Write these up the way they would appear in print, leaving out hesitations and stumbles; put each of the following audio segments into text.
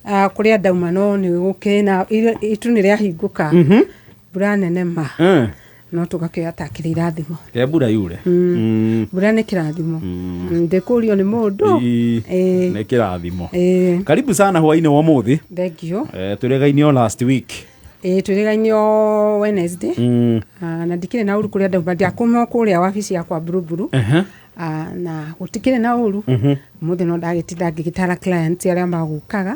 Ah, kũrĩa ndauma no nĩ gũkĩrĩ na itu nĩ rĩahingũka, mbura nene ma. No tũgakĩoya ta kĩrĩ irathimo. Ke mbura yure. Mbura nĩ kĩrathimo. Ndĩkũrio nĩ mũndũ. Ĩĩ. Nĩ kĩrathimo. Ĩĩ. Karibu sana hwainĩ wa ũmũthĩ. Thank you. Tũrĩgainĩ o last week. Ĩĩ, twĩrĩgainio Wednesday. Ah, na ndikĩrĩ na ũru kũrĩa ndauma, ndiakuma kũrĩa wabici yakwa Mburuburu. Ah, na gũtikĩrĩ na ũru. Mũthĩ no ndagĩtinda ngĩgĩtara clients arĩa magũkaga,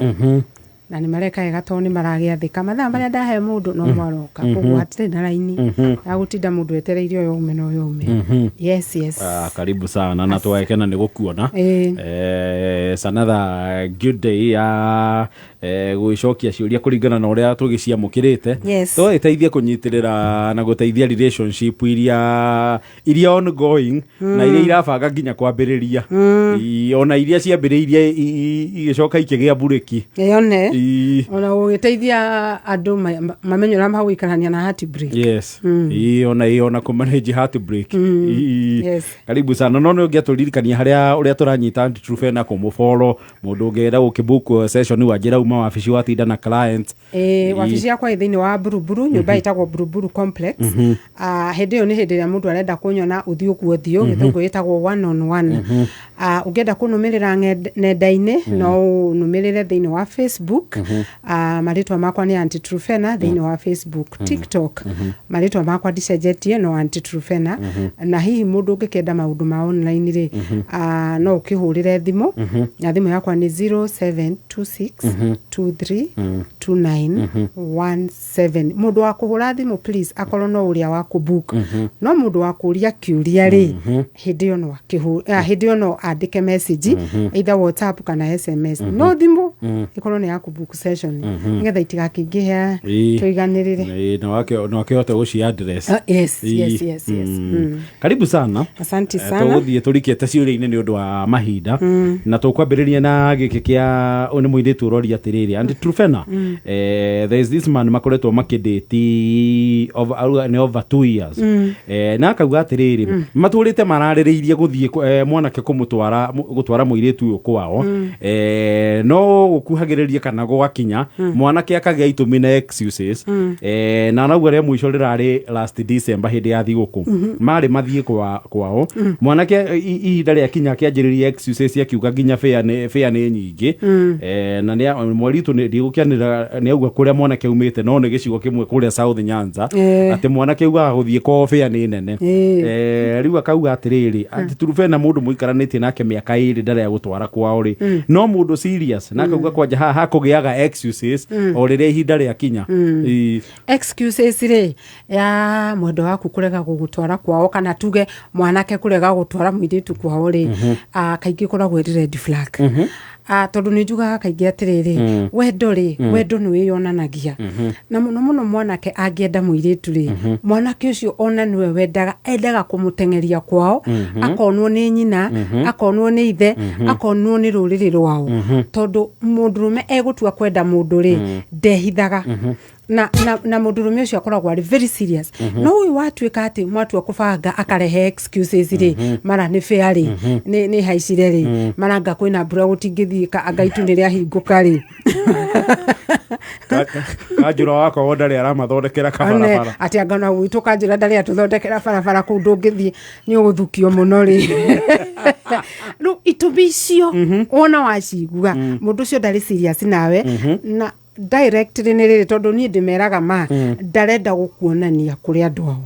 na nĩ mareka wega tondũ nĩ maragĩathĩka mathaa marĩa ndahe mũndũ no maroka, koguo hatirĩ na raini ya gũtinda mũndũ etereire ũyũ ume na ũyũ ume. Yes. Ah, karibu sana na twagĩkena nĩ gũkuona. Ĩĩ. It's another good day ya gũgĩcokia ciũria kũringana na ũrĩa tũgĩciamũkĩrĩte. Tũgagĩteithia kũnyitĩrĩra na gũteithia relationship iria ongoing na iria irabanga nginya kwambĩrĩria. Ona iria ciambĩrĩirie igĩcoka ikĩgĩa mburĩki. Yone. Ona gũgĩteithia andũ mamenye ũrĩa magũikarania na heartbreak. Yes. Ii, ona ii, ona kũmanage heartbreak. Karibu sana, no nĩ ũngĩatũririkania harĩa ũrĩa tũranyita Aunty Truphena kũmũfollow, mũndũ ũngĩenda gũkĩbook session wa njĩra uma wabici watinda na client. Ĩĩ, wabici yakwa ĩ thĩinĩ wa Buruburu, nyũmba ĩtagwo Buruburu Complex. Ah, hĩndĩ ĩyo nĩ hĩndĩ ĩrĩa mũndũ arenda kũnyona ũthiũ kwa ũthiũ, gĩthũngũ ĩtagwo one on one. Ah, ũngĩenda kũnũmĩrĩra nenda-inĩ no ũnũmĩrĩre thĩinĩ wa Facebook. Ah, marĩtwa makwa nĩ Aunty Truphena thĩinĩ wa Facebook. TikTok marĩtwa makwa ndicenjetie, no Aunty Truphena. Na hihi mũndũ ũngĩkĩenda maũndũ ma online rĩ, ah, no ũkĩhũrĩre thimũ, na thimũ yakwa nĩ 0726 23 29 17. Mũndũ wa kũhũra thimũ please akorwo no ũrĩa wa kũbook, no mũndũ wa kũria kĩũria rĩ, hĩndĩ ĩyo no hĩndĩ ĩyo no andĩke message either WhatsApp kana SMS, no thimũ ĩkorwo nĩ ya kũbook session nĩgetha itigakĩingĩhe. Tũiganĩrĩre. Ĩĩ, na wakĩhote gũci address. Ah, yes, yes. Karibu sana. Asante sana. Tũgũthiĩ tũrikĩte ciũria-inĩ nĩ ũndũ wa mahinda, na tũkwambĩrĩria na gĩkĩ kĩa ũyũ nĩ mũirĩtu ũroria atĩrĩrĩ, Aunty Truphena, there is this man makoretwo makĩdate over, auga nĩ over 2 years, na akauga atĩrĩrĩ, matũrĩte mararĩrĩirie gũthiĩ mwanake kũmũtwara gũtwara mũirĩtu ũyũ kwao, no gũkuhagĩrĩria kana gwakinya mwanake akagĩa itũmi na excuses, na arauga rĩa mũico rĩrarĩ last December hĩndĩ ya thigũkũ, marĩ mathiĩ kwao, mwanake ihinda rĩakinya akĩanjĩrĩria excuses, akiuga nginya fare nĩ nyingĩ, na mweri witũ ndigũkĩanĩra nĩ auga kũrĩa mwanake aumĩte, no nĩ gĩcigo kĩmwe kũrĩa South Nyanza, atĩ mwanake augaga gũthiĩ kwao fare nĩ nene. Rĩu akauga atĩrĩrĩ, atĩ Truphena, mũndũ mũikaranĩtie nake mĩaka 2 ndarĩa gũtwara kwao rĩ, no mũndũ serious? Na akauga kwanja haha hakũgĩaga excuses o rĩrĩa ihinda rĩakinya. Ĩĩ. Excuses rĩ, ya mwendo waku kũrega gũgũtwara kwao, kana tuge mwanake kũrega gũtwara mũirĩtu kwao rĩ, ah, kaingĩ ĩkoragwo ĩrĩ red flag. Ah, tondũ nĩ njugaga kaingĩ atĩrĩrĩ, wendo rĩ, wendo nĩ wĩyonanagia, na mũno mũno mwanake angĩenda mũirĩtu rĩ, mwanake ũcio ona nĩwe wendaga, endaga kũmũteng'eria kwao, akonwo nĩ nyina, akonwo nĩ ithe, akonwo nĩ rũrĩrĩ rwao, tondũ mũndũrũme egũtua kwenda mũndũ rĩ, ndehithaga, na mũndũrũme ũcio akoragwo arĩ very serious. No ũyũ watuĩka atĩ mwatua kũbanga akarehe excuses rĩ, mara nĩ fare rĩ, nĩ haicire rĩ, mara anga kwĩna mbura gũtingĩthiĩka, anga itu nĩ rĩahingũka rĩ. Kanjũra wakwa wo ndarĩ aramathondekera kabarabara. Atĩ anga na gwitũ kanjũra ndarĩ atũthondekera barabara, kũu ndũngĩthiĩ, nĩ ũgũthukio mũno rĩ. Rĩu itũmi icio wona wacigua, mũndũ ũcio ndarĩ serious nawe, na directly nĩ rĩrĩ, tondũ niĩ ndĩmeraga ma ndarenda gũkuonania kũrĩ andũ ao,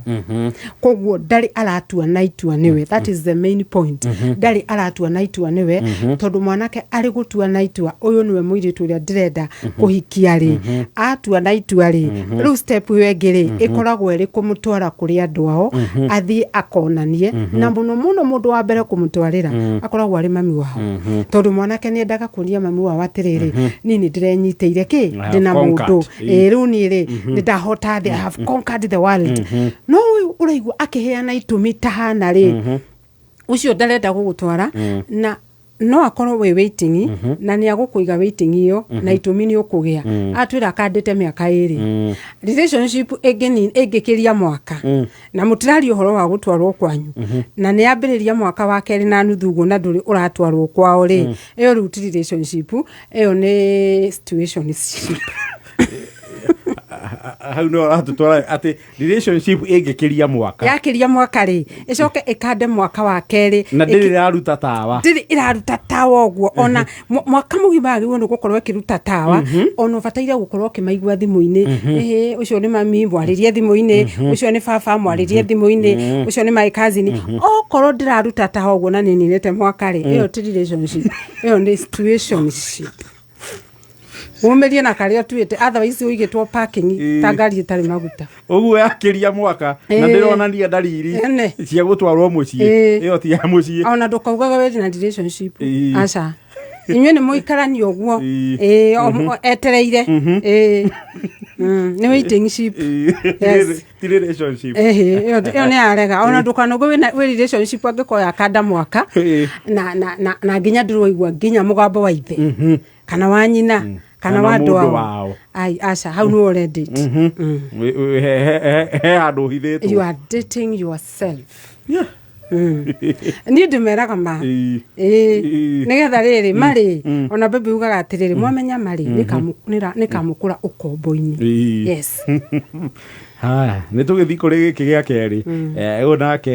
koguo ndarĩ aratua na itua nĩwe. That is the main point, ndarĩ aratua na itua nĩwe, tondũ mwanake arĩ gũtua na itua ũyũ nĩwe mũirĩtu ũrĩa ndĩrenda kũhikia rĩ, atua na itua rĩ, rĩu step ĩyo ĩngĩ rĩ ĩkoragwo ĩrĩ kũmũtwara kũrĩ andũ ao, athiĩ akonanie, na mũno mũno mũndũ wa mbere kũmũtwarĩra akoragwo arĩ mami wao, tondũ mwanake nĩ endaga kuonia mami wao atĩrĩrĩ, niĩ nĩ ndĩrenyitĩire kĩ I have ndĩna conquered. mũndũ. Ĩĩ, rĩu niĩ rĩ nĩ ndahota thĩ, I have conquered the world. No ũyũ ũraigua akĩheana itũmi tahana rĩ, ũcio ndarenda gũgũtwara na No akorwo wĩ waiting na nĩ agũkũiga waiting ĩyo na itũmi nĩ ũkũgĩa atwĩra akandĩte mĩaka 2. Relationship ĩngĩkĩria mwaka na mũtiraria ũhoro wa gũtwarwo kwanyu na nĩ yambĩrĩria mwaka wa kerĩ na nuthu ũguo na ndũrĩ ũratwarwo kwao rĩ, ĩyo rĩu ti relationship, ĩyo nĩ situationship. Hau nĩ ũratũtwara atĩ relationship ĩngĩkĩria mwaka. Yakĩria mwaka rĩ, ĩcoke ĩkande mwaka wa kerĩ na ndĩrĩ ĩraruta tawa. Ndĩrĩ ĩraruta tawa ũguo, ona mwaka mũgima yagĩrĩirwo nĩ gũkorwo ĩkĩruta tawa, ona ũbataire gũkorwo ũkĩmaigua thimũ-inĩ. Ĩhĩ, ũcio nĩ mami, mwarĩrie thimũ-inĩ, ũcio nĩ baba, mwarĩrie thimũ-inĩ, ũcio nĩ my cousin. Okorwo ndĩraruta tawa ũguo na nĩ ninĩte mwaka rĩ, ĩyo ti relationship, ĩyo nĩ situationship. Umĩrie na karĩa ũtuĩte, otherwise ũigĩtwo parking ta ngari ĩtarĩ maguta. Ũguo yakĩria mwaka na ndĩronania ndariri Ene. cia gũtwarwo mũciĩ, ĩyo ti ya mũciĩ. Ona ndũkaugaga wĩ na relationship. Aca, inyuĩ nĩ mũikarania ũguo. Ĩĩ, etereire. Ĩĩ. Nĩ waiting ship. Yes. Ti relationship. Ĩhĩ, ĩyo nĩ yarega. Ona ndũkanauge wĩ relationship angĩkorwo yakanda mwaka na nginya ndũraigua nginya mũgambo wa ithe kana wa nyina kana Kana wa andũ mũndũ ao. wao. Ai, aca, hau nĩ ũrendate. He handũ ũhithĩtwo. You are dating yourself. Niĩ ndĩmeraga ma. Ĩĩ. Nĩgetha rĩrĩ marĩ ona baby ugaga atĩrĩrĩ, mwamenya marĩ nĩkamũkũra ũkombo-inĩ. Yes. Haya, nĩ tũgĩthiĩ kũrĩ gĩkĩ gĩa kerĩ. Ũyũ nake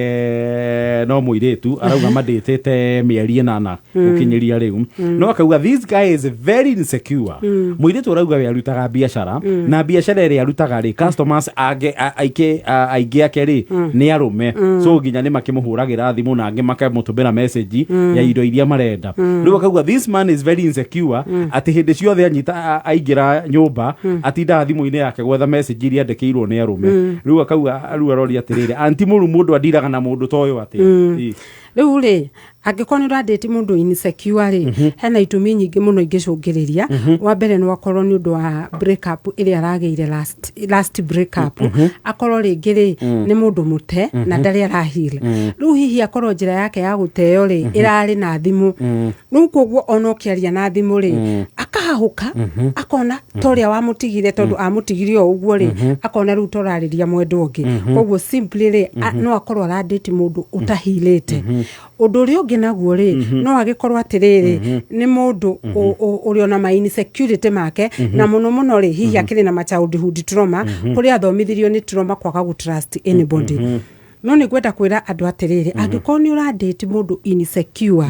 no mũirĩtu arauga mandĩtĩte mĩeri 8 gũkinyĩria rĩu, no akauga this guy is very insecure. Mũirĩtu arauga we arutaga biacara na biacara ĩrĩa arutaga rĩ, customers aingĩ ake rĩ nĩ arũme, so nginya nĩ makĩmũhũragĩra thimũ na angĩ makamũtũmĩra message ya indo iria marenda. Rĩu akauga this man is very insecure, atĩ hĩndĩ ciothe anyita aingĩra nyũmba atindaga thimũ-inĩ yake gwetha message iria andĩkĩirwo nĩ arũme. Rĩu akauga, rĩu aroria atĩrĩrĩ, anti mũru, mũndũ andiraga na mũndũ ta ũyũ atĩa? Rĩu rĩ, angĩkorwo nĩ ũrandĩti mũndũ insecure rĩ, hena itũmi nyingĩ mũno ingĩcũngĩrĩria. Wa mbere no akorwo nĩ ũndũ wa break up ĩrĩa aragĩire, last break up, akorwo rĩngĩ rĩ nĩ mũndũ mũte na ndarĩ arahil. Rĩu hihi akorwo njĩra yake ya gũteo rĩ ĩrarĩ na thimũ. Rĩu koguo ona ũkĩaria na thimũ rĩ, akahahũka, akona ta ũrĩa wamũtigire, tondũ amũtigire o ũguo rĩ, akona rĩu torarĩria mwendwa ũngĩ. Koguo simply rĩ, no akorwo arandĩti mũndũ ũtahilĩte. Ũndũ ũrĩa ũngĩ naguo rĩ, no agĩkorwo atĩrĩrĩ, nĩ mũndũ ũrĩ ona ma insecurity make, na mũno mũno rĩ, hihi akĩrĩ na ma childhood trauma, kũrĩa athomithirio nĩ trauma kwaga gũ trust anybody. No nĩ ngwenda kwĩra andũ atĩrĩrĩ, angĩkorwo nĩ ũrandĩti mũndũ insecure,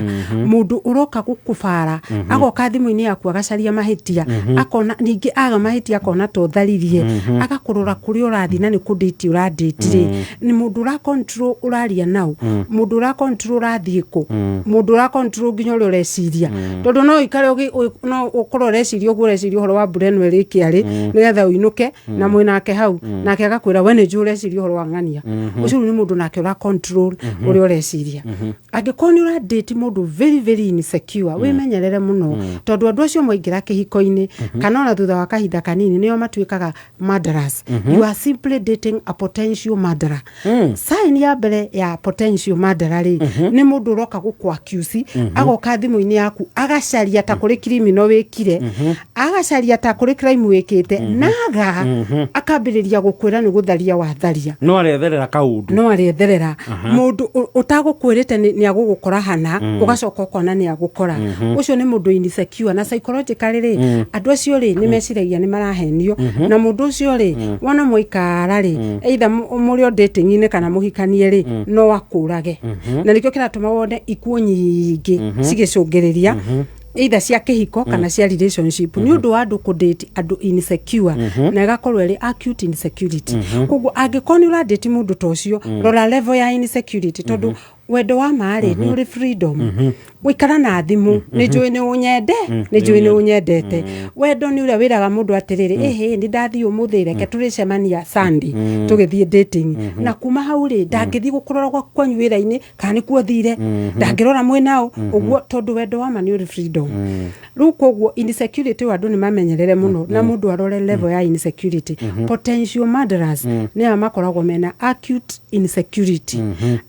mũndũ ũroka gũkũbara, agoka thimũ-inĩ yaku agacaria mahĩtia, akona ningĩ aga mahĩtia akona ta ũtharirie, agakũrora kũrĩa ũrathiĩ na nĩ kũndĩti ũrandĩti rĩ, nĩ mũndũ ũra control ũraria nau, mũndũ ũra control ũrathiĩ kũ, mũndũ ũra control nginya ũrĩa ũreciria, tondũ no ũikare no ũkorwo ũreciria ũguo ũreciria ũhoro wa mbura ĩno ĩrĩkia rĩ, nĩgetha ũinũke na mwĩnake hau, nake agakwĩra we nĩ njũĩ ũreciria ũhoro wa ng'ania ũcio. Rĩu nĩ mũndũ nake ũra control ũrĩa ũreciria. Angĩkorwo nĩ ũrandĩti mũndũ very very insecure, wĩmenyerere mũno, tondũ andũ acio mwaingĩra kĩhiko-inĩ kana ona thutha wa kahinda kanini nĩo matuĩkaga murderers. You are simply dating a potential murderer. Sign ya mbere ya potential murderer rĩ, nĩ mũndũ ũroka gũkũ accuse, agoka thimũ-inĩ yaku agacaria ta kũrĩ criminal wĩkire, agacaria ta kũrĩ crime wĩkĩte, naga akambĩrĩria gũkwĩra nĩ gũtharia watharia. No aretherera kaũndũ. No aretherera mũndũ ũtagũkwĩrĩte nĩ agũgũkora hana, ũgacoka ũkona nĩ agũkora. Ũcio nĩ mũndũ insecure, na psychologically rĩ, andũ acio rĩ nĩ meciragia nĩ marahenio. Na mũndũ ũcio rĩ, wona mwaikara rĩ, either mũrĩ o dating-inĩ kana mũhikanie rĩ, no akũrage. Na nĩkĩo kĩratũma wone ikuũ nyingĩ cigĩcũngĩrĩria, either cia kĩhiko kana cia relationship, nĩ ũndũ wa andũ kũdate andũ insecure na ĩgakorwo ĩrĩ acute insecurity. Koguo angĩkorwo nĩ ũradate mũndũ ta ũcio, rora level ya insecurity, tondũ wendo wa ma rĩ nĩ ũrĩ freedom. Gũikara na thimũ, nĩ njũĩ nĩ ũnyende, nĩ njũĩ nĩ ũnyendete. Wendo nĩ ũrĩa wĩraga mũndũ atĩrĩrĩ, ĩhĩ, nĩ ndathiĩ ũmũthĩ, reke tũrĩcemania Sunday tũgĩthiĩ dating. Na kuma hau rĩ, ndangĩthiĩ gũkũrora kwanyu wĩra-inĩ kana nĩkuo thire, ndangĩrora mwĩ nao ũguo, tondũ wendo wa ma nĩ ũrĩ freedom. Rĩu koguo insecurity ĩyo andũ nĩ mamenyerere mũno, na mũndũ arore level ya insecurity. Potential murderers nĩ aya makoragwo mena acute insecurity,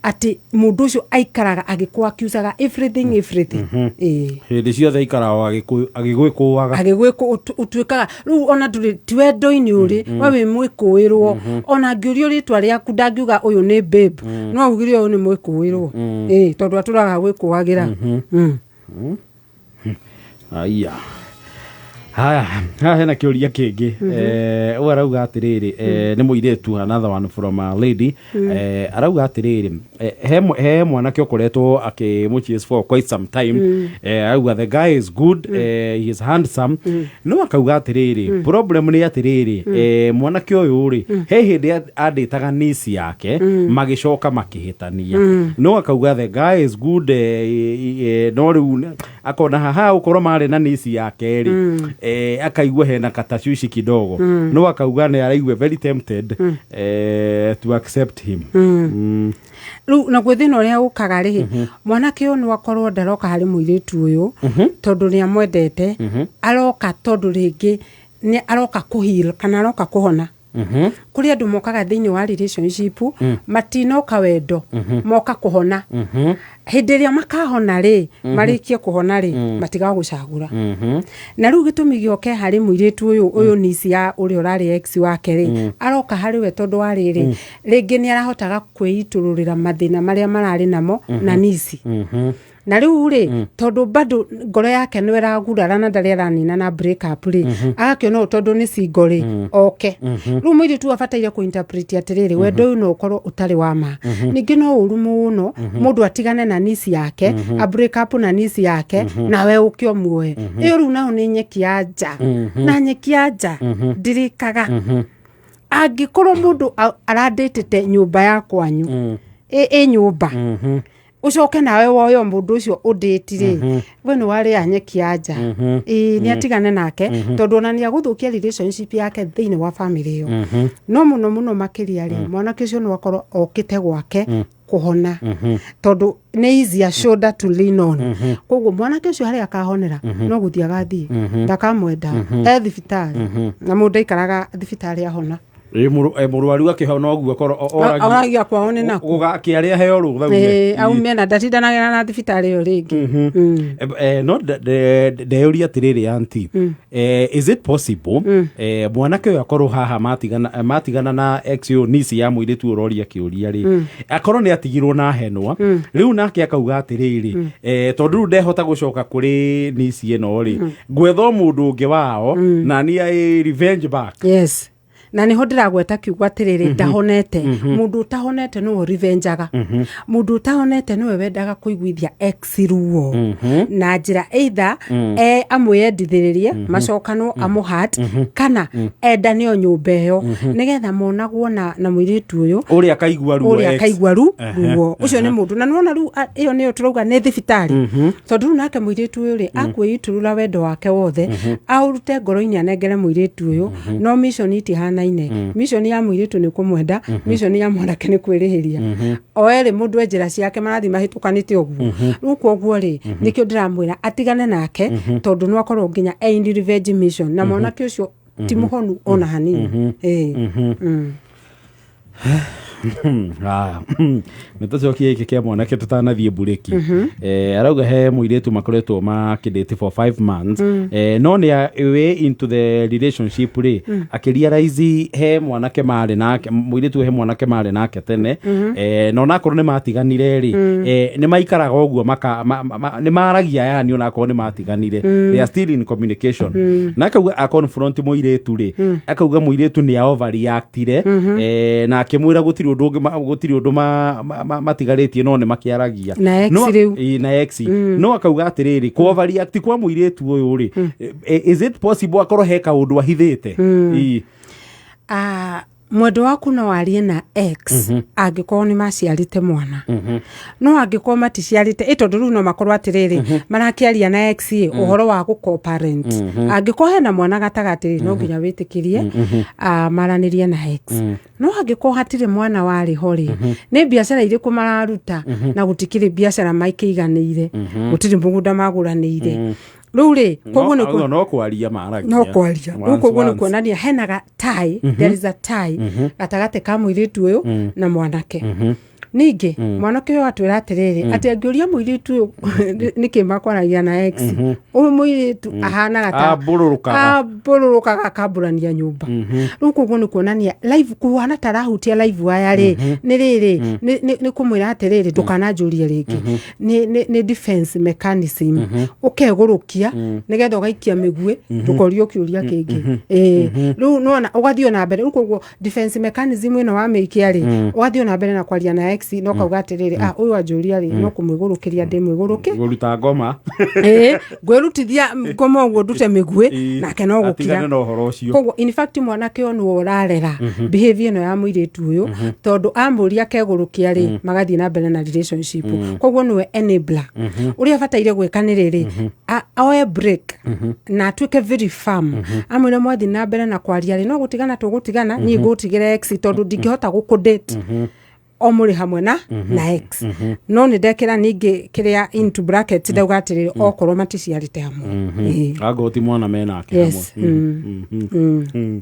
atĩ mũndũ Ũcio aikaraga agĩkũ-accusaga everything, everything. Ĩĩ. Hĩndĩ ciothe aikaraga agĩgwĩkũaga. Agĩgwĩkũ ũtuĩkaga rĩu ona ndũrĩ ti wendo-inĩ ũrĩ, we wĩ mwĩkũĩrwo. Ona angĩũrio rĩtwa rĩaku ndangiuga ũyũ nĩ babe, no augire ũyũ nĩ mwĩkũĩrwo. Ĩĩ, tondũ atũraga gwĩkũagĩra. Aya, haya, haha hena kĩũria kĩngĩ. Ũyũ arauga atĩrĩrĩ, nĩ mũirĩtu, another one from a lady. Arauga atĩrĩrĩ, he mwanake ũkoretwo akĩmũchase for quite some time. Arauga the guy is good, he is handsome, no akauga atĩrĩrĩ, problem nĩ atĩrĩrĩ, mwanake ũyũ rĩ, he hĩndĩ andĩtaga niece yake, magĩcoka makĩhĩtania. No akauga the guy is good, no rĩu akona haha ũkorwo marĩ na niece yake rĩ, akaigua hena katacuici kidogo, no akauga nĩ araigua very tempted to accept him. Rĩu naguo thĩna ũrĩa ũkaga rĩ, mwanake ũyũ no akorwo ndaroka harĩ mũirĩtu ũyũ tondũ nĩ amwendete. Aroka tondũ rĩngĩ nĩ aroka kũheal kana aroka kũhona. Kũrĩ andũ mokaga thĩinĩ wa relationship matinoka wendo, moka kũhona. Hĩndĩ ĩrĩa makahona rĩ, marĩkie kũhona rĩ, matigagũcagũra. Na rĩu gĩtũmi gĩoke harĩ mũirĩtu ũyũ niece ya ũrĩa ũrarĩ ex wake rĩ, aroka harĩ we tondũ wa rĩrĩ, rĩngĩ nĩ arahotaga kwĩitũrũrĩra mathĩna marĩa mararĩ namo na niece. Na rĩu rĩ, tondũ bado ngoro yake nĩ ĩragurara na ndarĩ aranina na break up rĩ, agakĩona ũũ tondũ nĩ single rĩ, oke. Rĩu mũirĩtu abataire kũ-interpret atĩrĩrĩ, wendo ũyũ no ũkorwo ũtarĩ wa ma. Ningĩ no ũru mũno mũndũ atigane na niece yake, a break up na niece yake, nawe ũke ũmuoe. Ĩyo rĩu nayo nĩ nyeki ya nja, na nyeki ya nja ndirĩkaga. Angĩkorwo mũndũ arandĩtĩte nyũmba ya kwanyu, ĩ nyũmba, ũcoke nawe woyo mũndũ ũcio ũndĩti rĩ, we nĩ warĩa nyeki ya nja. Ĩĩ, nĩ atigane nake tondũ ona nĩ agũthũkia relationship yake thĩinĩ wa family ĩyo. No mũno mũno makĩria rĩ, mwanake ũcio no akorwo okĩte gwake kũhona tondũ nĩ easier shoulder to lean on. Koguo mwanake ũcio harĩa akahonera no gũthiĩ agathiĩ, ndakamwenda e thibitarĩ, na mũndũ aikaraga thibitarĩ ahona. Ĩ, mũrwaru akĩhona ũguo korwo oragia kwao nĩ naku. Gũgakĩarĩa heo rũtha. Ĩĩ, aume na ndatindanagĩra na thibitarĩ ĩyo rĩngĩ. No ndeyũria atĩrĩrĩ, aunty, is it possible mwanake ũyũ akorwo haha matigana na ex ũyũ, niece ya mũirĩtu ũroria kĩũria rĩ, akorwo nĩ atigirwo na henwa, rĩu nake akauga atĩrĩrĩ, tondũ rĩu ndehota gũcoka kũrĩ niece ĩno rĩ, ngwetha o mũndũ ũngĩ wao na niĩ I revenge back? Yes, na niho ndĩragweta kiugo atĩrĩrĩ, ndahonete. Mũndũ ũtahonete nĩwe ũrivenjaga. Mũndũ ũtahonete nĩwe wendaga kũiguithia ex ruo na njĩra either amwĩyendithĩrĩrie macokanwo, amũhat, kana endane o nyũmba ĩyo nĩgetha monagwo na mũirĩtu ũyũ. Ũrĩa akaigua ruo ũrĩa ex. Akaigua ru ruo ũcio nĩ mũndũ na nĩwona rĩu ĩyo nĩyo tũrauga nĩ thibitarĩ, tondũ rĩu nake mũirĩtu ũyũ rĩ, akwĩitũrũra wendo wake wothe, aũrute ngoro-inĩ anengere mũirĩtu ũyũ. No mission itihanaine. Mission ya mũirĩtu nĩ kũmwenda, mission ya mwanake nĩ kwĩrĩhĩria. O erĩ mũndũ e njĩra ciake marathiĩ mahĩtũkanĩte ũguo. Rĩu koguo rĩ, nĩkĩo ndĩramwĩra atigane nake, tondũ no akorwo nginya e in revenge mission na mwanake ũcio ti mũhonu ona hanini. Ĩĩ. Haya, nä tå cokie gä kä kä mwanake tå tanathiä mburĩki. Arauga he mũirĩtu makoretwo makĩdate for 5 months, no nĩ way into the relationship rĩ, akĩrealize he mwanake marĩ nake, mũirĩtu he mwanake marĩ nake tene, na onakorwo nĩ matiganire rĩ, nĩ maikaraga ũguo nĩ maragia, yani onakorwo nĩ matiganire, they are still in communication. Na akauga aconfront mũirĩtu rĩ, akauga mũirĩtu nĩ overreactire, na akĩmwĩra gũtirĩ ũndũ ũngĩ gũtirĩ ũndũ matigarĩtie, no nĩ makĩaragia. Na ex rĩu. Ĩ, na ex. No akauga atĩrĩrĩ, kũ overreact kwa mũirĩtu ũyũ rĩ, is it possible akorwo he kaũndũ ahithĩte? Ĩ. Ah, mwendo waku no arie na ex angĩkorwo nĩ maciarĩte mwana. No angĩkorwo maticiarĩte, ĩ tondũ rĩu no makorwo atĩrĩrĩ, marakĩaria na ex ĩ ũhoro wa gũ co-parent. Angĩkorwo hena mwana gatagatĩ rĩ, no nginya wĩtĩkĩrie maranĩrie na ex. No angĩkorwo hatirĩ mwana warĩ ho rĩ, nĩ biacara irĩkũ mararuta? Na gũtikĩrĩ biacara maikĩiganĩire, gũtirĩ mũgũnda magũranĩire rĩu rĩ, koguo nĩ No kwaria maragia. No kwaria rĩu. Once, Koguo nĩ once. kuonania hena ga tie, there is a tie gatagatĩ ka mũirĩtu ũyũ na mwanake. Ningĩ mwanake ũyũ atwĩra atĩrĩrĩ, atĩ angĩũria mũirĩtu ũyũ nĩkĩ makwaragia na ex, ũyũ mũirĩtu ahanaga ta Ambũrũrũkaga. Ambũrũrũkaga, akambũrania nyũmba. Rĩu koguo nĩ kuonania live kũhana ta arahutia live waya rĩ, nĩ rĩrĩ nĩ kũmwĩra atĩrĩrĩ, ndũkananjũrie rĩngĩ. Nĩ defense mechanism, ũkegũrũkia nĩgetha ũgaikia mĩguĩ, ndũkorio kĩũria kĩngĩ. Ĩĩ, rĩu nĩwona ũgathiĩ na mbere. Rĩu koguo defense mechanism ĩno wamĩikia rĩ, ũgathiĩ na mbere na kwaria na ex, na ũkauga atĩrĩrĩ, ah, ũyũ anjũria rĩ, no kũmwĩgũrũkĩria ndĩmwĩgũrũke. Kũruta ngoma. Ĩĩ, ngwĩrutithia ngoma ũguo, ndute mĩguĩ, nake no gũkira. Atigane na ũhoro ũcio. Koguo in fact mwanake ũyũ nĩwe ũrarera behavior ĩno ya mũirĩtu ũyũ, tondũ amũria akegũrũkia rĩ, magathiĩ na mbere na relationship. Koguo nĩwe enabler. Ũrĩa abataire gwĩka nĩ rĩrĩ, oe break na atuĩke very firm, amwĩre mwathiĩ na mbere na kwaria rĩ, no gũtigana tũgũtigana, niĩ ngũtigĩra ex, tondũ ndingĩhota gũkũdate o mũrĩ hamwe na ex. No nĩ ndekĩra ningĩ kĩrĩa into bracket, ndauga atĩrĩrĩ, okorwo maticiarĩte hamwe. Ĩĩ. Angorwo ti mwana menake. Yes. Hamwe.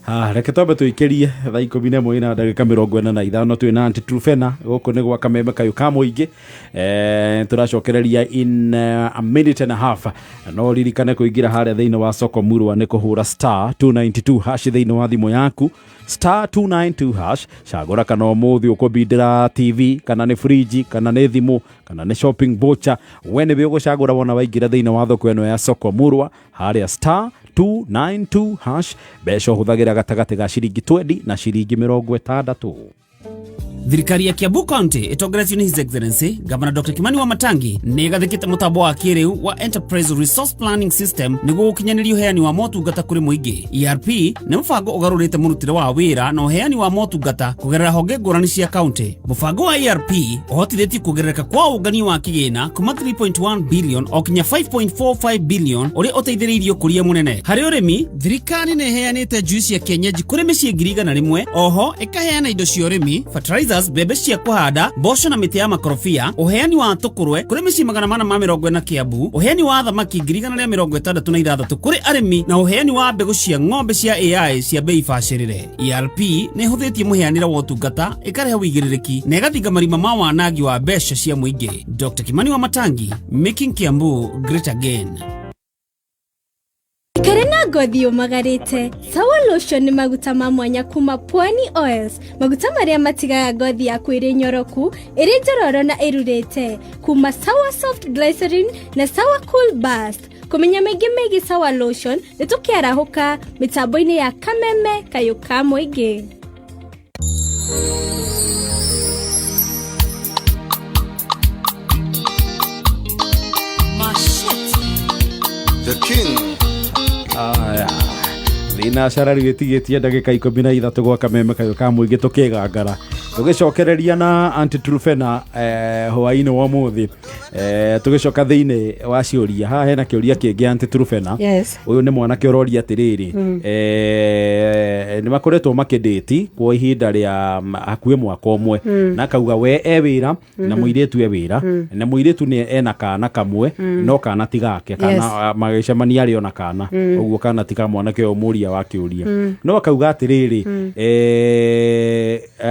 Ah, reke twambe tũikĩrie thaa 11:45. Twĩ na Aunty Truphena gũkũ nĩ gwa Kameme kayũ ka mũingĩ. Tũracokereria in a minute and a half. No ririkane kũingĩra harĩa thĩinĩ wa soko murwa nĩ kũhũra *292# thĩinĩ wa thimũ yaku, *292#. Cagũra kana ũmũthĩ ũkũbindĩra TV, kana nĩ friji, kana nĩ thimũ, kana nĩ shopping voucher. We nĩwe ũgũcagũra wona waingĩra thĩinĩ wa thoko ĩno ya soko murwa harĩa *292#. Mbeca ũhũthagĩra gatagatĩ ga ciringi 20 na ciringi 60. Thirikari ya Kiambu County ĩtongoretio nĩ His Excellency Governor Dr. Kimani Wamatangi nĩ ĩgathĩkĩte mũtambo wa kĩrĩu wa Enterprise Resource Planning System nĩguo gũkinyanĩria ũheani wa motungata kũrĩ mũingĩ. ERP nĩ mũbango ũgarũrĩte mũrutĩre wa wĩra na ũheani wa motungata kũgerera honge ngũrani cia county. Mũbango wa ERP ũhotithĩtie kuongerereka kwa ũngania wa kĩgĩna kuma 3.1 billion o kinya 5.45 billion, ũrĩa ũteithĩrĩirie ũkũria mũnene harĩ ũrĩmi. Thirikari nĩ ĩheanĩte njui cia kienyeji kũrĩ mĩciĩ 100,000. Oho ĩkaheana indo cia ũrĩmi, fertilizers, mbembe cia kũhanda, mboco na mĩtĩ ya makorobia, ũheani wa tũkũrwe kũrĩ mĩciĩ 440 Kiambu, ũheani wa thamaki 166,000 kũrĩ arĩmi, na ũheani wa mbegũ cia ng'ombe cia AI cia bei bacĩrĩre. ERP nĩ ĩhũthĩtie mũheanĩre wa ũtungata, ĩkarehe ũigĩrĩrĩki na ĩgathinga marima ma wanangi wa mbeca cia mũingĩ. Dr. Kimani Wamatangi, making Kiambu great again. Ikare na ngothi yũmagarĩte. Sawa Lotion nĩ maguta ma mwanya kuma Pwani Oils, maguta marĩa matigaga ngothi yaku ĩrĩ nyoroku, ĩrĩ njororo na ĩrurĩte, kuma Sawa Soft Glycerin na Sawa Cool Burst. Kũmenya maingĩ megiĩ Sawa Lotion nĩ tũkĩarahũka mĩtambo-inĩ ya Kameme kayũ ka mũingĩ. The King. Aya, thina cara rĩu ĩtigĩtie ndagĩka 13 gwa Kameme kayũ ka mũingĩ. Tũkĩgangara tũgĩcokereria na Aunty Truphena hwaĩ-inĩ wa ũmũthĩ. Tũgĩcoka thĩinĩ wa ciũria, haha hena kĩũria kĩngĩ, Aunty Truphena. Yes. Ũyũ nĩ mwanake ũroria atĩrĩrĩ, nĩ makoretwo makĩndĩti kwa ihinda rĩa hakuhĩ mwaka ũmwe, na akauga we e wĩra na mũirĩtu e wĩra, na mũirĩtu nĩ ena kana kamwe, no kana ti gake. Kana magĩcemania arĩ ona kana ũguo, kana ti ka mwanake ũyũ mũria wa kĩũria. No akauga atĩrĩrĩ,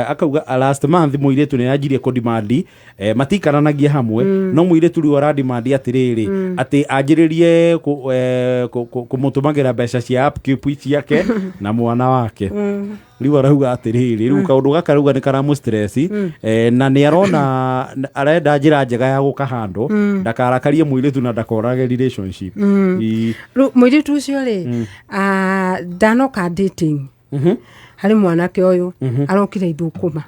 akauga last month mũirĩtu nĩ anjirie kũdimandi, matikaranagia hamwe, no mũirĩtu rĩu aradimandi atĩrĩrĩ, atĩ anjĩrĩrie kũmũtũmagĩra mbeca cia upkeep ciake na mwana wake. Rĩu arauga atĩrĩrĩ, rĩu kaũndũ gaka rauga nĩ karamũ stress, na nĩ arona arenda njĩra njega ya gũkahandũ ndakarakarie mũirĩtu na ndakorage relationship. Rĩu mũirĩtu ũcio rĩ, ndanoka dating harĩ mwanake ũyũ, arokire ithũkũma,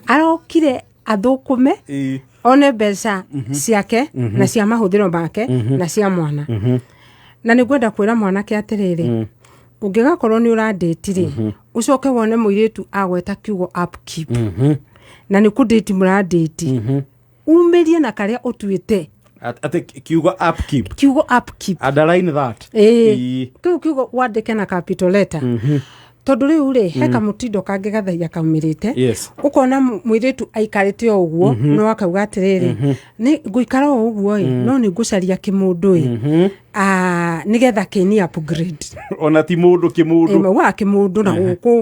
arokire athũkũme, one mbeca ciake na cia mahũthĩro make na cia mwana. Na nĩ ngwenda kwĩra mwanake atĩrĩrĩ, ũngĩgakorwo nĩ ũrandĩti rĩ, ũcoke wone mũirĩtu agweta kiugo upkeep, na nĩ kũndĩti mũrandĩti, umĩrie na karĩa ũtuĩte. Atĩ kiugo upkeep? Kiugo upkeep. Underline that. Ĩĩ. Kĩu kiugo wandĩke na capital letter, tondũ rĩu rĩ, he kamũtindo kangĩ gathaia kaumĩrĩte. Ũkona mũirĩtu aikarĩte o ũguo, no akauga atĩrĩrĩ, nĩ ngũikara o ũguo ĩ, no nĩ ngũcaria kĩmũndũ ĩ. Ah, nĩgetha kĩni upgrade. Ona ti mũndũ kĩmũndũ. Maugaga kĩmũndũ na gũkũ.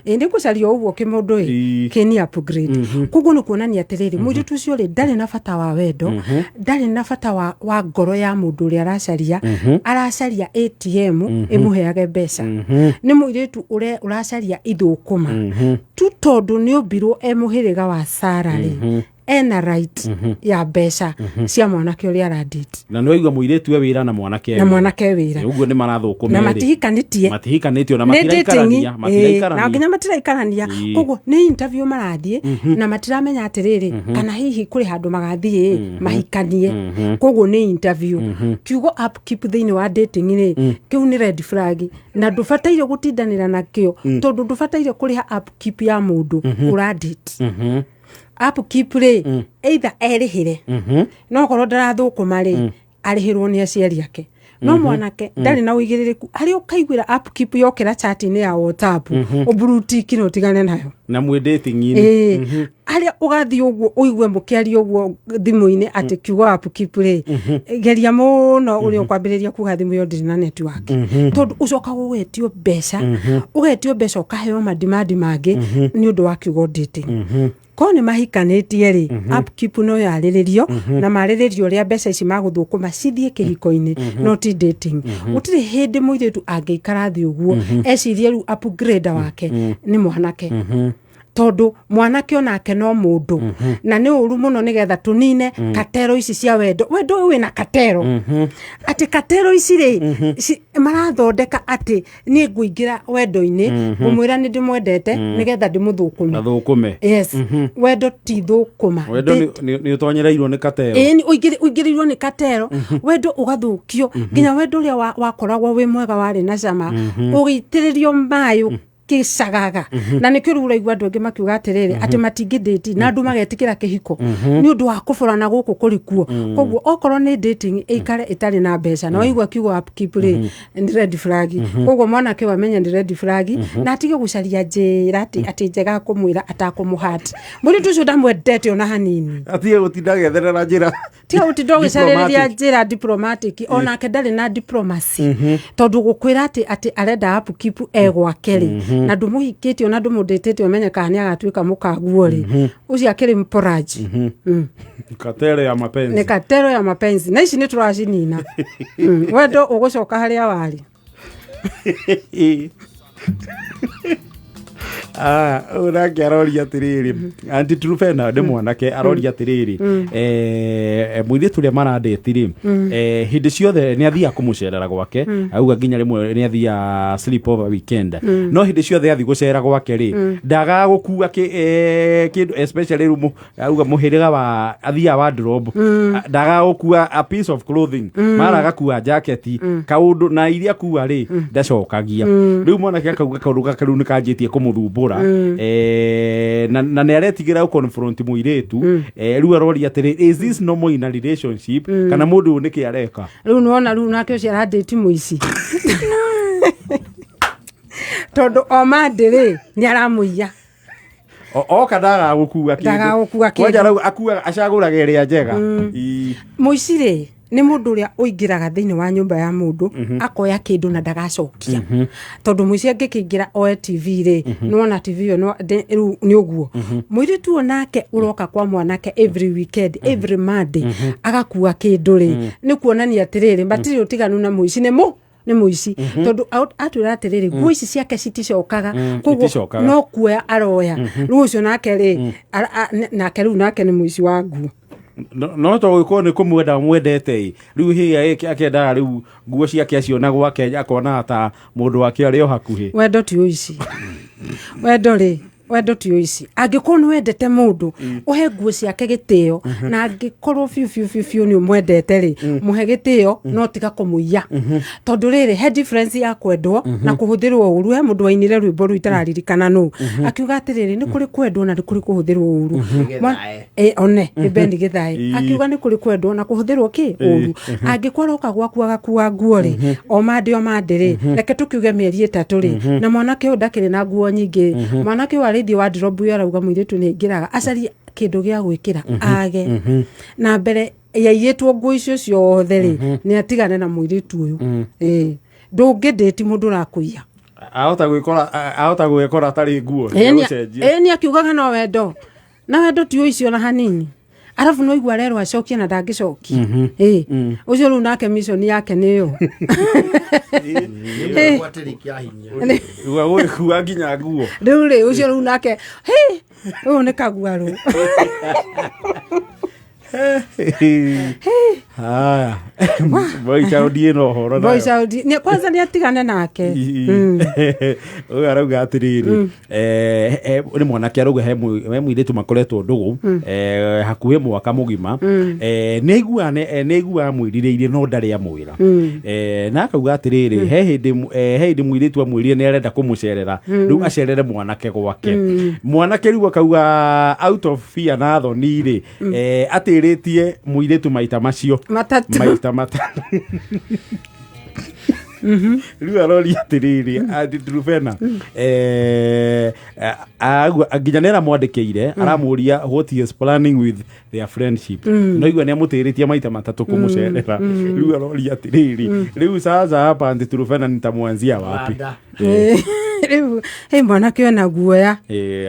Ĩ, nĩ gũcaria ũguo kĩmũndũ ĩ. Kĩni upgrade koguo nĩ kuonania atĩrĩrĩ, mũirĩtu ũcio rĩ, ndarĩ na bata wa wendo, ndarĩ na bata wa ngoro ya mũndũ ũrĩa aracaria. Aracaria ATM ĩmũheage mbeca. Nĩ mũirĩtu ũracaria ithũkũma tu, tondũ nĩ ũmbirwo e mũhĩrĩga wa Sara rĩ, ena right ya mbeca cia mwanake ũrĩa aradate. Na nĩ waigua mũirĩtu e wĩra na mwanake e Na wĩra. mwanake wĩra. Ũguo nĩ marathũkũma Na erĩ. matihikanĩtie. Matihikanĩtie ona Nĩ dating, matiraikarania. na Matiraikarania. nginya matiraikarania. Koguo nĩ interview marathiĩ na matiramenya atĩrĩrĩ, kana hihi kũrĩ handũ magathiĩ mahikanie. Koguo nĩ interview. Kiugo upkeep thĩinĩ wa dating rĩ, kĩu nĩ red flag na ndũbataire gũtindanĩra nakĩo, tondũ ndũbataire kũrĩha upkeep ya mũndũ ũradate. Upkeep rĩ, either erĩhĩre, no korwo ndarathũkũma rĩ, arĩhĩrwo nĩ aciari ake. No mwanake ndarĩ na ũigĩrĩrĩku harĩa ũkaiguĩra upkeep yokĩra chat-inĩ ya WhatsApp, ũmburutiki na ũtigane nayo. Na mwĩ dating-inĩ. Ĩĩ, harĩa ũgathiĩ ũguo ũigue mũkĩaria ũguo thimũ-inĩ atĩ kiugo upkeep rĩ, geria mũno ũrĩa ũkwambĩrĩria kuga thimũ ĩyo ndĩrĩ na network, tondũ ũcokaga ũgetio mbeca, ũgetio mbeca, ũkaheo madimandi mangĩ nĩ ũndũ wa kiugo dating. Korwo nĩ mahikanĩtie rĩ, upkeep no yarĩrĩrio na marĩrĩrio ũrĩa mbeca ici magũthũkũma cithiĩ kĩhiko-inĩ, no ti dating. Gũtirĩ hĩndĩ mũirĩtu angĩikara thĩ ũguo ecirie rĩu upgrader wake nĩ mwanake, tondũ mwanake onake no mũndũ, na nĩ ũru mũno. Nĩgetha tũnine katero ici cia wendo, wendo ũyũ wĩna katero, atĩ katero ici rĩ, marathondeka atĩ niĩ ngũingĩra wendo-inĩ ngũmwĩra nĩ ndĩmwendete nĩgetha ndĩmũthũkũme. Na thũkũme. Yes, wendo ti thũkũma. Wendo nĩ ũtonyereirwo nĩ katero. Ĩĩ, ũingĩrĩirwo nĩ katero, wendo ũgathũkio, nginya wendo ũrĩa wakoragwo wĩ mwega, warĩ na cama, ũgĩitĩrĩrio maĩ ũkĩcagaga. Na nĩkĩo rĩu ũraigua andũ aingĩ makiuga atĩrĩrĩ, atĩ matingĩ na andũ magetĩkĩra kĩhiko nĩ ũndũ wa kũborana gũkũ kũrĩ kuo. Koguo okorwo nĩ dating, ĩikare ĩtarĩ na mbeca. Na waigua kiugo upkeep rĩ, nĩ red flag. Koguo mwanake ũyũ amenye nĩ red flag na atige gũcaria njĩra atĩ njega kũmwĩra atakũmũhat. Mũirĩtu ũcio ndamwendete ona hanini. Atige gũtinda agĩetherera njĩra. Tiga gũtinda ũgĩcarĩrĩria Diplomatic. njĩra diplomatic. Onake ndarĩ na diplomacy, tondũ gũkwĩra atĩ arenda upkeep e gwake rĩ, na ndũmũhikĩtie ona ndũmũndĩtĩte ũmenye kana nĩ agatuĩka mũkaguo rĩ, ũcio akĩrĩ mporaji. Katero ya mapenzi. Nĩ katero ya mapenzi, na ici nĩ tũracinina. Wendo ũgũcoka harĩa warĩ. Ah, ũyũ nake aroria atĩrĩrĩ, Aunty Trufena, nĩ mwanake aroria atĩrĩrĩ, mũirĩtu ũrĩa marandĩti rĩ, hĩndĩ ciothe nĩ athiaga kũmũcerera gwake, auga nginya rĩmwe nĩ athiaga sleep over weekend, no hĩndĩ ciothe athiĩ gũcera gwake rĩ, ndagaga gũkua kĩndũ, especially rĩu auga mũhĩrĩga wa athiaga wardrobe, ndagaga gũkua a piece of clothing, mara agakua jaketi kaũndũ, na iria kua rĩ, ndacokagia. Rĩu mwanake akauga kaũndũ gaka rĩu nĩ kanjĩtie kũmũthumbũra, na nĩ aretigĩra gũ confront mũirĩtu. Rĩu aroria atĩrĩ, is this normal in a relationship, kana mũndũ ũyũ nĩkĩ areka? Rĩu nĩwona, rĩu nake ũcio arandĩti mũici, tondũ o mandĩ rĩ, nĩ aramũiya. Oka ndagaga gũkua kĩndũ. Ndagaga gũkua kĩndũ. Kwanja rĩu akuaga, acagũraga ĩrĩa njega. Mũici rĩ, nĩ mũndũ ũrĩa ũingĩraga thĩinĩ wa nyũmba ya mũndũ akoya kĩndũ na ndagacokia, tondũ mũici angĩkĩingĩra oe TV rĩ, nĩwona TV ĩyo rĩu nĩ ũguo. Mũirĩtu ũyũ nake ũroka kwa mwanake every weekend, every Monday, agakua kĩndũ rĩ, nĩ kuonania atĩrĩrĩ, matirĩ ũtiganu na mũici. Nĩ mũici, tondũ atwĩra atĩrĩrĩ, nguo ici ciake citicokaga, koguo Iticokaga. no kuoya aroya. Rĩu ũcio nake rĩ, nake rĩu nake nĩ mũici wa nguo. No to gũkorwo nĩ kũmwenda mwendete ĩ, rĩu hĩ akendaga rĩu nguo ciake aciona gwake, akonaga ta mũndũ wake arĩ o hakuhĩ. Wendo ti ũici. Wendo rĩ, wendo ti ũici. Angĩkorwo nĩ wendete mũndũ, ũhe nguo ciake gĩtĩo, na angĩkorwo biũ biũ biũ biũ nĩ ũmwendete rĩ, mũhe gĩtĩo, no tiga kũmũiya, tondũ rĩrĩ, he difference ya kwendwo na kũhũthĩrwo ũru. He mũndũ wainire rwĩmbo rũu itararirikana nũ, akiuga atĩrĩrĩ, nĩ kũrĩ kwendwo na nĩ kũrĩ kũhũthĩrwo ũru. One nĩ Beni Gĩthaĩ akiuga nĩ kũrĩ kwendwo na kũhũthĩrwo kĩ ũru. Angĩkorwo aroka gwaku agakua nguo rĩ, o mande o mande rĩ, reke tũkiuge mĩeri 3 rĩ, na mwanake ũyũ ndakĩrĩ na nguo nyingĩ, mwanake ũyũ arĩthiĩ wardrobe ĩyo arauga mũirĩtu nĩ aingĩraga acarie. Kĩndũ gĩa gwĩkĩra age na mbere yaiyĩtwo nguo icio ciothe rĩ, nĩ atigane na mũirĩtu ũyũ. Ĩĩ, ndũngĩ date mũndũ ũrakũiya. Ahota gwĩkora atarĩ nguo. Nĩegũcenjia. Ĩĩ, nĩ akiugaga no wendo, na wendo ti ũici ona hanini. Arabu no igua arerwo acokie na ndangĩcokia. Ĩĩ, ũcio rĩu nake mission yake nĩyo. Gwatĩrĩ kĩa hinya. Gũgĩkua nginya nguo. Rĩu rĩ, ũcio rĩu nake hĩ, ũyũ nĩ kaguarũ. Haya, boy child ĩno ũhoro nayo. Boy child kwanza nĩ atigane nake. Ũyũ arauga atĩrĩrĩ, nĩ mwanake arauga he mũirĩtu makoretwo ndũgũ hakuhĩ mwaka mũgima. Nĩ aiguaga mwĩrirĩirie no ndarĩ amwĩra. Na akauga atĩrĩrĩ, he hĩndĩ mũirĩtu amwĩrire nĩ arenda kũmũcerera, rĩu acerere mwanake gwake. Mwanake rĩu akauga out of fear na thoni rĩ, atĩrĩtie mũirĩtu maita macio 3. Maita 3. Rĩu aroria atĩrĩrĩ, Aunty Truphena, nginya nĩ aramwandĩkĩire aramũria what he is planning with their friendship. No igua nĩ amũtĩrĩtie maita 3 kũmũcerera. Rĩu aroria atĩrĩrĩ, rĩu sasa hapa Aunty Truphena nitamwanzia wapi? Rwanda. Rĩu hĩ, mwanake ona guoya.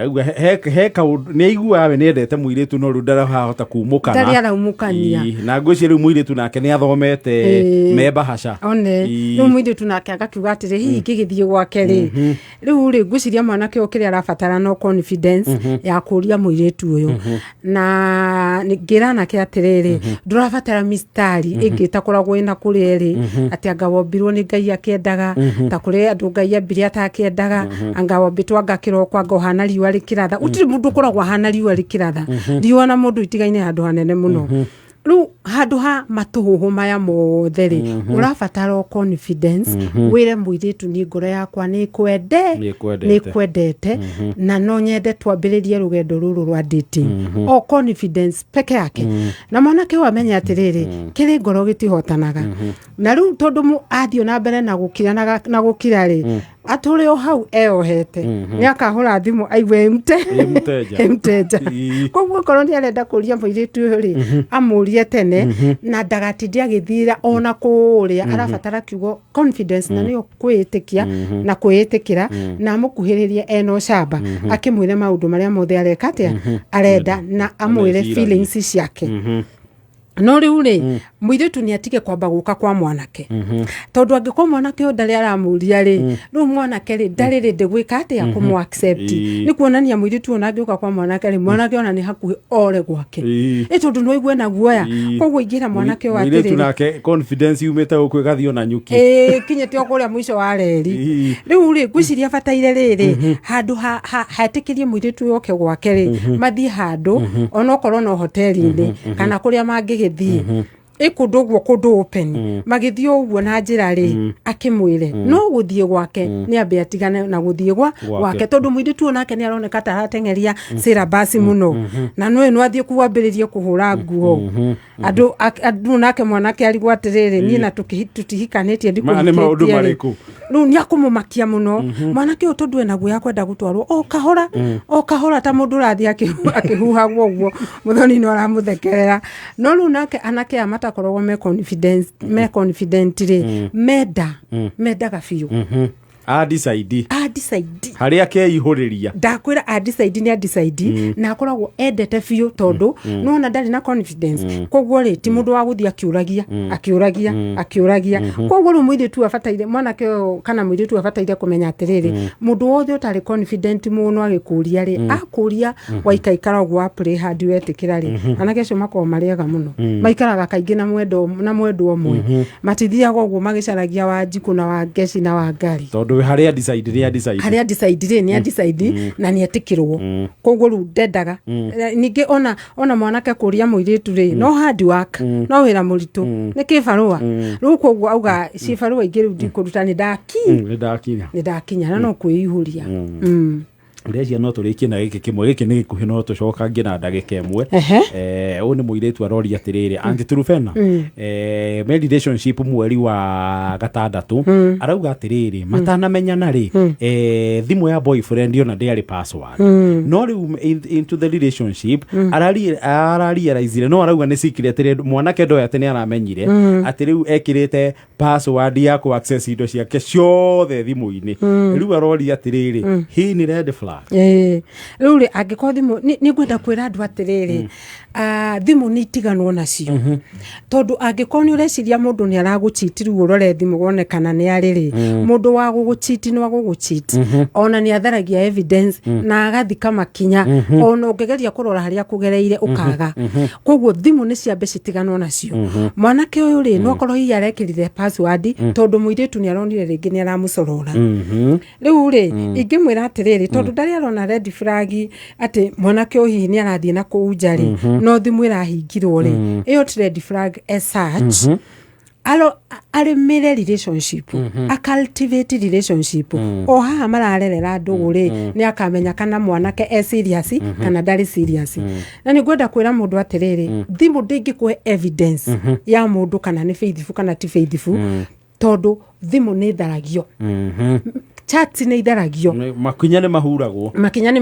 Auga he kaũndũ nĩ aiguaga we nĩ endete mũirĩtu no rĩu ndarahota kumũkana. Ndarĩ araumũkania. Ii, na ngwĩciria rĩu mũirĩtu nake nĩ athomete me bahaca. One. Rĩu mũirĩtu nake agakiuga atĩrĩ, hihi ngĩgĩthiĩ gwake rĩ, rĩu rĩ, ngwĩciria mwanake ũyũ kĩrĩa arabatara no confidence ya kũria mũirĩtu ũyũ. Na ngĩra anake atĩrĩrĩ, ndũrabatara mistari ĩngĩ ĩtakoragwo ĩna kũrĩa ĩrĩ, atĩ anga wombirwo nĩ Ngai akĩendaga, ta kũrĩ andũ Ngai ambire atakĩendaga, anga wombĩtwo anga kĩroko, anga ũhana riũa rĩkĩratha. Gũtirĩ mũndũ ũkoragwo ahana riũa rĩkĩratha. Riũa na mũndũ itigaine handũ hanene mũno. Rĩu handũ ha matũhũhũ maya mothe rĩ, ũrabatara o confidence wĩre mũirĩtu, niĩ ngoro yakwa nĩ ĩkwende. Nĩ ĩkwendete. Nĩ ĩkwendete na no nyende twambĩrĩrie rũgendo rũrũ rwa dating. O confidence peke yake. Na mwanake ũyũ amenye atĩrĩrĩ, kĩrĩ ngoro gĩtihotanaga. Na rĩu tondũ athiĩ na mbere na gũkira na gũkira rĩ, atũre o hau eyohete, nĩ akahũra thimũ aigue ĩ mte Ĩ mteja. Ĩ mteja. Koguo okorwo nĩ arenda kũria mũirĩtu ũyũ rĩ, amũrie tene na ndagatinde agĩthira ona kũrĩa. Arabatara kiugo confidence, na nĩyo kwĩĩtĩkia na kwĩĩtĩkĩra, na amũkuhĩrĩrie ena ũcamba, akĩmwĩre maũndũ marĩa mothe areka atĩa arenda, na amwĩre Ameciragia. feelings ciake. No rĩu rĩ, mũirĩtu nĩ atige kwamba gũka kwa mwanake, tondũ angĩkorwo mwanake ũyũ ndarĩ aramũria rĩ, rĩu mwanake rĩ ndarĩ rĩ ndĩgwĩka atĩa kũmũ accept. Nĩ kuonania mũirĩtu ũyũ angĩũka kwa mwanake rĩ, mwanake ona nĩ hakuhĩ ore gwake. Ĩ tondũ no aigue na guoya. Koguo ingĩra mwanake ũyũ Mũirĩtu atĩrĩrĩ, nake confidence yumĩte gũkũ ĩgathiĩ ona nyuki. Ĩĩ, kinyĩte o kũrĩa mũico wa reri. Rĩu rĩ, ngwĩciria bataire rĩrĩ handũ hetĩkĩrie mũirĩtu ũyũ oke gwake rĩ, mathiĩ handũ onokorwo no hoteli-inĩ kana kũrĩa mangĩgĩthiĩ, ĩ kũndũ ũguo, kũndũ open, magĩthiĩ o ũguo na njĩra rĩ, akĩmwĩre no gũthiĩ gwake nĩ ambe atigane na gũthiĩ gwa Gwake. gwake, tondũ mũirĩtu ũyũ nake nĩ aroneka ta arateng'eria syllabus mũno, na nĩ no athiĩ kuambĩrĩrie kũhũra nguo andũ andũ, nake mwanake arigwo atĩrĩrĩ, niĩ na tũtihikanĩtie. Maya nĩ maũndũ Ndikũhikĩtie rĩ. marĩkũ? Rĩu nĩ akũmũmakia mũno mwanake ũyũ, tondũ ena guoya kwenda gũtwarwo o kahora o kahora ta mũndũ ũrathiĩ akĩhuhagwo ũguo. Mũthoni no aramũthekerera. No rĩu nake anake aya matakoragwo me confidence, me confident rĩ, menda mendaga biũ. A decide. A decide. Harĩa keihũrĩria. Ndakwĩra a decide nĩ a decide, na akoragwo endete biũ, tondũ nona ndarĩ na confidence. Koguo rĩ, ti mũndũ wa gũthiĩ akĩũragia akĩũragia akĩũragia. Koguo rĩu mũirĩtu abataire, mwanake ũyũ kana mũirĩtu abataire kũmenya atĩrĩrĩ, mũndũ wothe ũtarĩ confident mũno agĩkũria rĩ, akũria waikaikara ũguo wa play hard wetĩkĩra rĩ, anake acio makoragwo marĩ ega mũno, maikaraga kaingĩ na mwendo na mwendwa ũmwe, matithiaga ũguo magĩcaragia wa njikũ na wa ngeci na wa ngari. Tondũ harĩa decide nĩ a decide. Harĩa decide rĩ, nĩ decide na nĩ etĩkĩrwo. Koguo rĩu ndendaga. Ningĩ ona mwanake kũria mũirĩtu rĩ, no hard work, no wĩra mũritũ, nĩ kĩbarũa rĩu. Koguo auga cibarũa ingĩ rĩu ndikũruta, nĩ ndaki Nĩ ndakinya. Nĩ ndakinya na no kwĩihũria. Ndĩreciria no tũrĩkie na gĩkĩ kĩmwe. Gĩkĩ nĩ gĩkuhĩ, no tũcokangie na ndagĩka 1. Ehe. Ũyũ nĩ mũirĩtu aroria atĩrĩrĩ, Aunty Trufena, me relationship mweri wa gatandatũ. Arauga atĩrĩrĩ, matanamenyana rĩ, thimũ ya boyfriend ona ndĩarĩ password, no rĩu into the relationship ararealizire, no arauga nĩ secret rĩ, mwanake ndoĩ atĩ nĩ aramenyire atĩ rĩu ekĩrĩte password ya kũ access indo ciake ciothe thimũ-inĩ. Rĩu aroria atĩrĩrĩ, hii nĩ red flag? Ĩĩ. Rĩu rĩ, angĩkorwo thimũ nĩ ngwenda kwĩra andũ atĩrĩrĩ, thimũ nĩ itiganwo nacio, tondũ angĩkorwo nĩ ũreciria mũndũ nĩ aragũchiti, rĩu ũrore thimũ wone kana nĩ arĩ rĩ, mũndũ wa gũgũchiti nĩ wa gũgũchiti, ona nĩ atharagia evidence na agathika makinya, ona ũngĩgeria kũrora harĩa kũgereire ũkaga. Koguo thimũ nĩ ciambe citiganwo nacio. Mwanake ũyũ rĩ, no akorwo hihi arekĩrire password tondũ mũirĩtu nĩ aronire rĩngĩ nĩ aramũcorora. Rĩu rĩ, ingĩmwĩra atĩrĩrĩ, tondũ ndarĩ arona red flag atĩ mwanake ũyũ hihi nĩ arathiĩ na kũu nja rĩ, no thimũ ĩrahingirwo rĩ, ĩyo ti red flag as such. Aro arĩmĩre relationship, a cultivate relationship o haha mararerera ndũgũ rĩ, nĩ akamenya kana mwanake e serious kana ndarĩ serious. Na nĩ ngwenda kwĩra mũndũ atĩrĩrĩ, thimũ ndĩngĩkũhe evidence ya mũndũ kana nĩ faithful kana ti faithful, tondũ thimũ nĩ tharagio, chat nĩ itharagio. Makinya nĩ mahuragwo. Makinya nĩ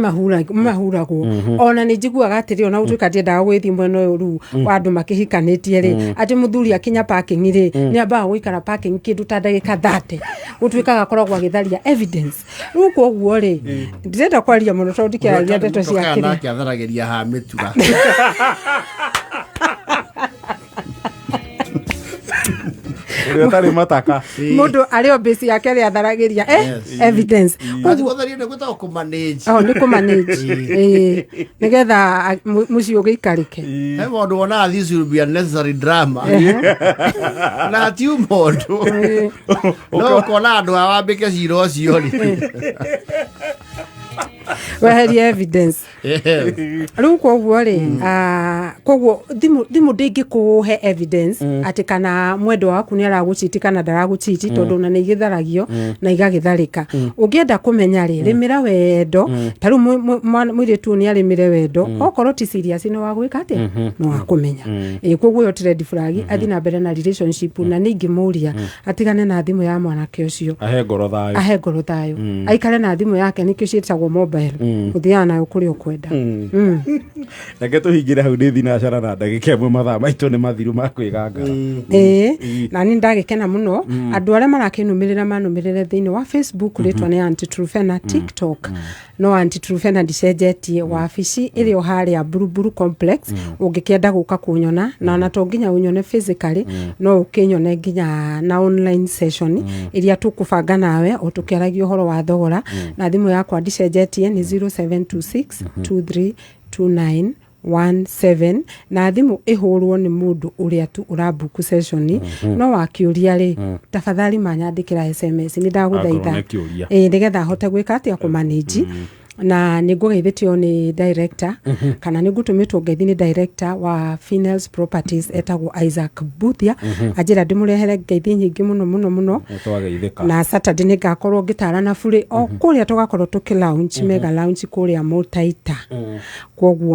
mahuragwo. Ona nĩ njiguaga atĩrĩ, ona gũtuĩka ndiendaga gwĩthiĩ mwena ũyũ rĩu wa andũ makĩhikanĩtie rĩ, atĩ mũthuri akinya parking rĩ, nĩ ambaga gũikara parking kĩndũ ta ndagĩka 30, gũtuĩkaga akoragwo agĩtharia evidence. Rĩu koguo rĩ, ndirenda kwaria mũno tondũ ndikĩaragia ndeto cia kĩrĩa. Nake atharagĩria ha mĩtura. Ũrĩa ũtarĩ mataka. Mũndũ arĩ o base yake ĩrĩa atharagĩria evidence. Koguo gũtharia nĩ gwĩtagwo kũmanage. Oh, nĩ kũmanage. Ĩĩ, nĩgetha mũciĩ ũgĩikarĩke. He maũndũ wonaga this will be unnecessary drama na hatiuma ũndũ, no ũkona andũ a wambĩke cira ũcio rĩ. Weherie evidence. Rĩu koguo rĩ, koguo thimũ ndĩngĩkũhe evidence atĩ kana mwendwa waku nĩ aragũchiti kana ndaragũchiti, tondũ ona nĩ igĩtharagio na igagĩtharĩka. Ũngĩenda kũmenya rĩ, rĩmĩra wendo. Ta rĩu mũirĩtu ũyũ nĩ arĩmĩre wendo, okorwo ti serious nĩ wa gwĩka atĩa, nĩ wa kũmenya. Ĩĩ, koguo ĩyo ti red flag, athiĩ na mbere na relationship, na nĩ ingĩmũria atigane na thimũ ya mwanake ũcio. Ahe ngoro thayũ. Ahe ngoro thayũ, aikare na thimũ yake, nĩkĩo ciĩtagwo mobile, ũthiaga nayo kũrĩa ũkwenda. Reke tũhingĩre hau, nĩ thinacara na ndagĩka 1, mathaa maitũ nĩ mathiru ma kwĩgangara. Ĩĩ, na nĩ ndagĩkena mũno. Andũ arĩa marakĩnũmĩrĩra manũmĩrĩre thĩinĩ wa Facebook, rĩtwa nĩ Aunty Trufena, TikTok no Aunty Trufena, ndicenjetie. Wabici ĩrĩ o harĩa Buruburu Complex, ũngĩkĩenda gũka kũnyona, na ona to nginya ũnyone physically, no ũkĩnyone nginya na online session iria tũkũbanga nawe o tũkĩaragia ũhoro wa thogora. Na thimũ yakwa ndicenjetie, nĩ 0726 2329 17, na thimũ ĩhũrwo nĩ mũndũ ũrĩa tu ũrabuku session. No wakĩũria rĩ, tafadhali manyandĩkĩra SMS, nĩ ndagũthaitha. Angorwo nĩ kĩũria. Ĩĩ, nĩgetha hote gwĩka atĩa, kũmanage. Na nĩ ngũgeithĩtio nĩ director, kana nĩ ngũtũmĩtwo ngeithi nĩ director wa Finels Properties etagwo Isaac Buthia, anjĩra ndĩmũrehere ngeithi nyingĩ mũno mũno mũno. Nĩ twageithĩka. Na Saturday nĩ ngakorwo ngĩtarana burĩ o kũrĩa tũgakorwo tũkĩ launch mega launch kũrĩa Mũtaita, koguo.